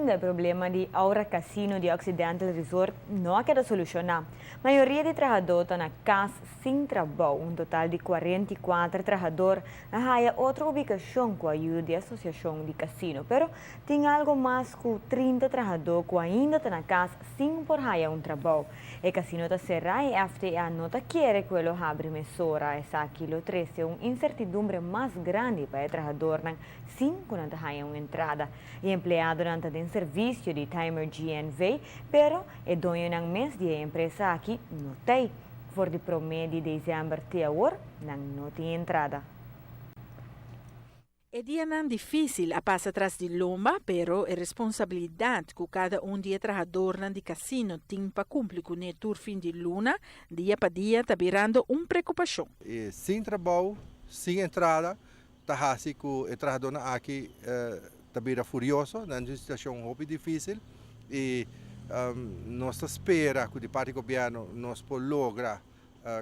Ainda e problema di Aura Casino di Occidental Resort no a keda solushoná. Mayoria di trahadó ta na kas sin trabou. Un total di 44 trahador a haya otro ubikashon ku ayudo di asosiashon di kasino. Pero tin algo mas ku 30 trahadó ku ainda ta na kas sin por haya un trabou. E kasino ta será i FTA no ta kere ku e lo habri mesora. Esaki lo trese un insertidumbre mas grandi pa e trahadornan sin ku nan ta haña un entrada. E empleadonan ta den servisio di Timer GNV, pero e doñonan mes di e empresa aki no t'ei. For di promé di desèmber te awor nan no tin entrada. E dianan difísil a pasa tras di lomba, pero e responsabilidat ku kada un di e trahadornan di kasino tin pa kumpli kuné tur fin di luna, dia pa dia ta birando un preokupashon. E sin trabou, sin entrada, ta hasi ku e trahadónan aki ta bira furioso, nan tin un situashon hopi difísil i nos ta spera ku di parti gobièrnu nos por logra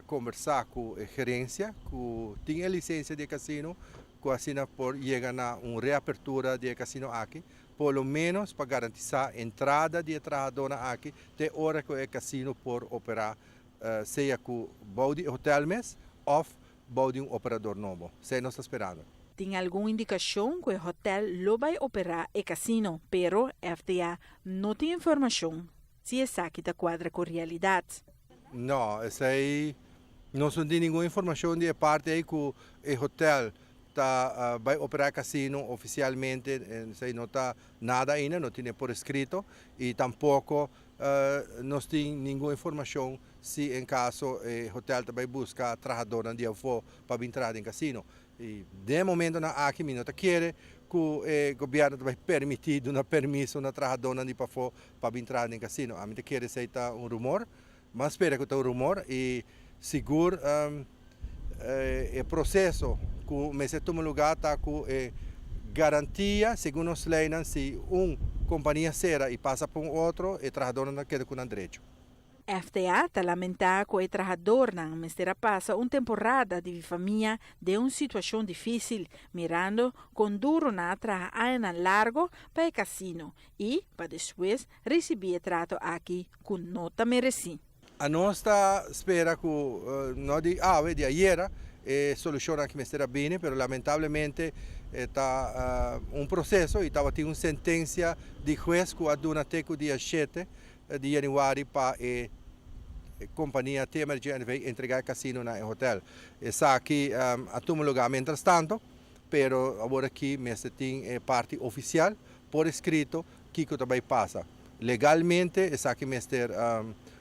kombersá ku e gerensia ku tin e lisensia di e kasino ku asina por yega na un reapertura di e kasino aki, por lo ménos pa garantisá entrada di e trahadónan aki te ora ku e kasino por operá sea ku bou di e hotèl mes òf bou di un operador nobo. Esei nos ta sperando. Tin algun indikashon ku e hotèl lo bai operá e kasino, pero FDA no tin informashon si esaki ta kuadra ku realidat. No, esei nos no tin ningun informashon di e parti ei ku e hotèl ta bai operá e kasino ofisialmente, esei no ta nada ainda, no tine por eskrito i tampoko nos tin ningun informashon si en kaso e hotèl ta bai buska trahadónan di afó pa bin traha den kasino. I den e momentonan aki mi no ta kere ku e gobièrnu ta bai permití duna permiso na trahadónan di pafó pa bin traha den kasino. Ami ta kere esei ta un rumor, mas spera ku ta un rumor i sigur e proseso ku mester tuma lugá ta ku e garantia segun nos leinan si un kompania sera i pasa pa un otro e trahadónan ta keda ku nan derecho. FTA ta lamentá ku e trahadornan mester a pasa un temporada di famia den un situashon difísil, mirando kon duru nan a traha añanan largo pa e kasino i pa despues risibí e trato aki ku no ta meresí. Anos ta spera ku no di awe, di ayera, e solushon aki mester a bini, pero lamentablemente e ta un proseso i tabatin un sentensia di hues ku a duna te ku dia shete di januari pa e kompania TMRG NV entregá e kasino na e hotel. Esaki a tuma lugá mientrastanto, pero awor aki mester tin e parti ofisial por eskrito kiko ta bai pasa. Legalmente esaki mester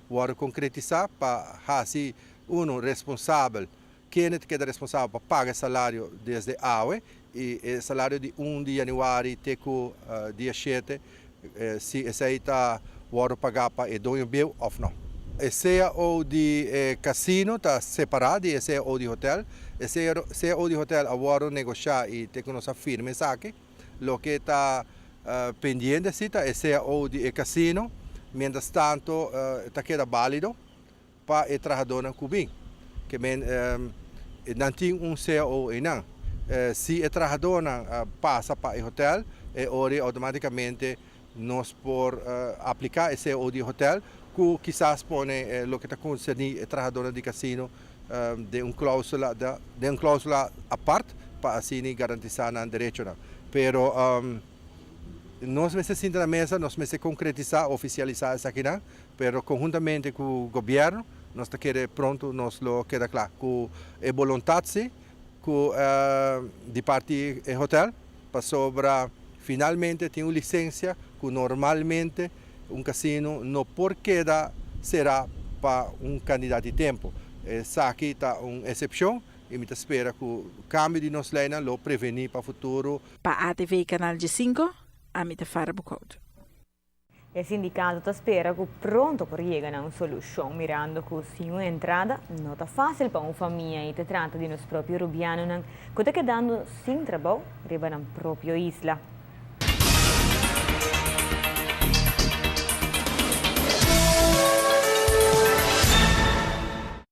wòrdu konkretisá pa hasi unu responsabel, kende ta keda responsabel pa paga e salario desde awe i e salario di un di januari te ku dia shete si esei ta wòrdu pagá pa e doño bieu òf no. E cao di e kasino ta separá di e cao di hotèl. E cao di hotèl a wòrdu negoshá i te ku nos a firma esaki. Loke ta pendiente si ta e cao di e kasino, mientras tanto ta keda bálido pa e trahadónan ku bin. Ke men nan tin un cao einan. Si e trahadónan pasa pa e hotèl, e ora outomátikamente nos por apliká e cao di e hotèl ku kisas pone loke ta konserní e trahadónan di kasino den un klóusula den un klóusula apart pa asina garantisá nan derechonan. Pero nos mester sinta na mesa, nos mester konkretisá, ofisialisá esakinan. Pero conhuntamente cu gobierno nos ta kere pronto nos lo keda cla cu e boluntad si cu di parti e hotel pasobra finalmente tin un licencia cu normalmente un casino no por keda cera pa un cantidad di tempo. Esaki ta un excepcion y mi ta spera cu cambio di nos leynan lo preveni pa futuro. Pa ATV Canal 5, ami ta Farah Boekhout. E sindikato ta spera ku pronto por yega na un solushon, mirando ku sin un entrada no ta fásil pa un famia i ta trata di nos propio rubianonan ku ta kedando sin trabou riba nan propio isla.